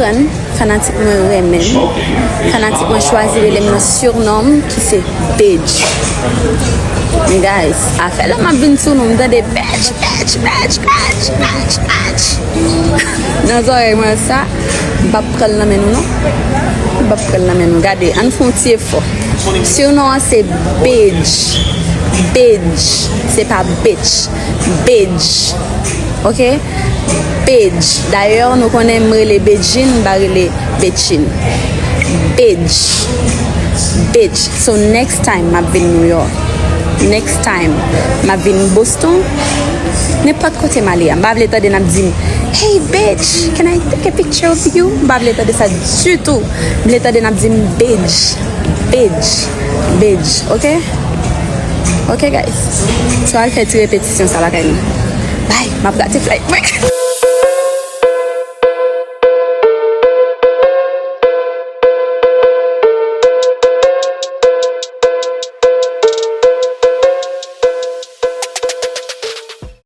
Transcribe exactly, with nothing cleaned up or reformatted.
Konprann, fanatik mwen renmen m. Fanatik mwen chwazi rele m nan surnom ki se Bedj. Men guys, afè lè m ap vin sou nou, m tande Bedj, Bedj, Bedj, Bedj, Bedj, Bedj. Nan zòrèy mwen sa, m p ap pran l nan men nou non. M p ap pran l nan men nou. Gade, ann fè yon ti efò. Surnom an se Bedj. Bedj. Se pa bitch. Bedj. Ok? Bedj. Dayè, nou konnen m rele Bedjine, m pa rele Betchine. Bedj. Bedj. So next time m ap vin New York. Next time m ap vin Boston. Nenpòt kote m ale a. M pa vle tande n ap di m, "Hey, Bedj, can I take a picture of you?" M pa vle tande sa ditou. M vle tande n ap di m, "Bedj, Bedj, Bedj." Ok? Ok, guys. So, al fè ti repetisyon sa lakay nou. Bye. M ap rate flight mwen.